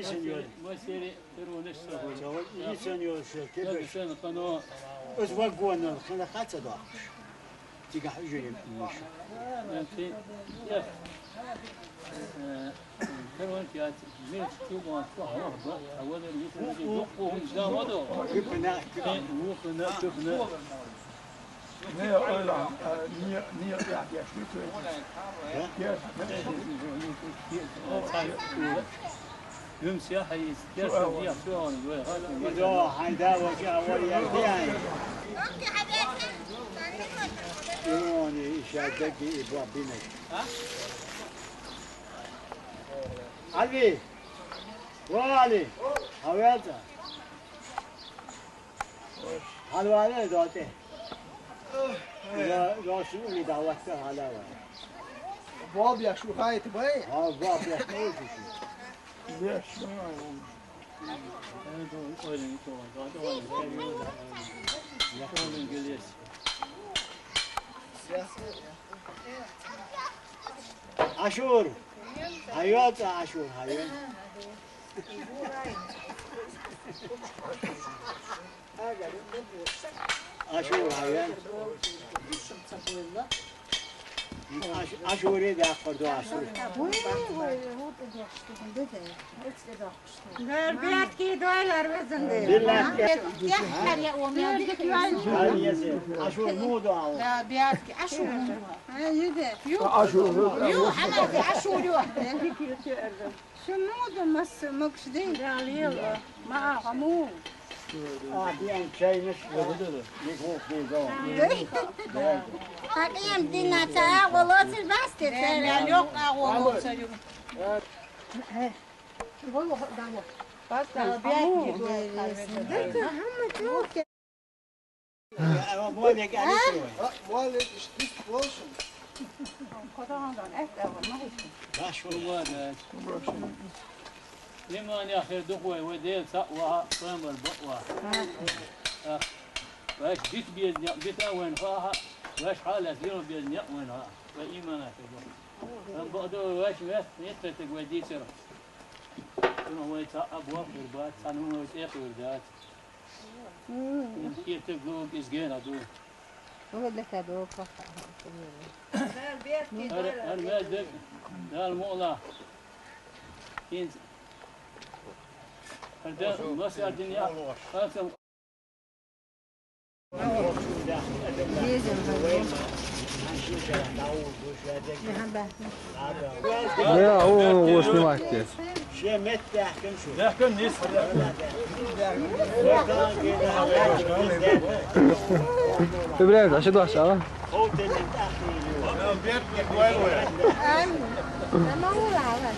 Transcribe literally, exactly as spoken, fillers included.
Сеньор. Мой сери, первый наш сахой. Чего? И сеньор, что, кипиш? Сен, кано. Из вагона, хана хаца да. Тига хужи не пишу. Ти, я. Первый пять. Мир, чугун, чугун, а вот это не помню. Кипина, кипина. Кипина, кипина. Ne öyle, e, niye, niye ya, ya, şu köy. Ya? Yum siyah hayis. Ya şu diye şu an böyle. Yo, hayda, o şey, o yerde yani. Yani, işaretteki bu binek. Alvi. O Ali. Havaya. Halvane zaten. Ya, ya şunu bir davetler hala var. Bab ya şu gayet bay. Ha, bab ya ne oldu şu? Ya şu. Evet, o, öyle bir şey var. Zaten öyle bir şey yok. Yakın geliyorsun. Aşur. Hayat Aşur, hayat. Aşur, hayat. Aş-, Aşur'u da kurdu Aşur. Дар бяхки дойлар везенде. Бяхки. Дар ясен. Ашур муду ал. Да, бяхки. Ашур. Ха, иде. Ю. Ю, ана ашур ю. Шу муду мас мокшди. Да, лила. Ма хаму. А, биян чайниш. Микрофон. Хакием дина чая волосил басте. Да, лёк а волосил. Ниман яхир духвай ва дел сакъва, памбар бакъва. Ваш бит безня, бит авен ха, ваш халас лиро безня вен ха. Ва имана хир. Ам бакъда ваш вес нететек ва дисер. Шуна вай ца абуа хурбат, ца нуна вай цӀе хурдат. М. Киртек луг изген аду. Валлахи аду, каха. Ар, ар мезде, дал мола. Ин. Ар да, мас ар динья. Хасан. Безем, да. Я, о, о, снимать здесь. Ты, блядь, а что дальше, а? Ай, я могу, ладно.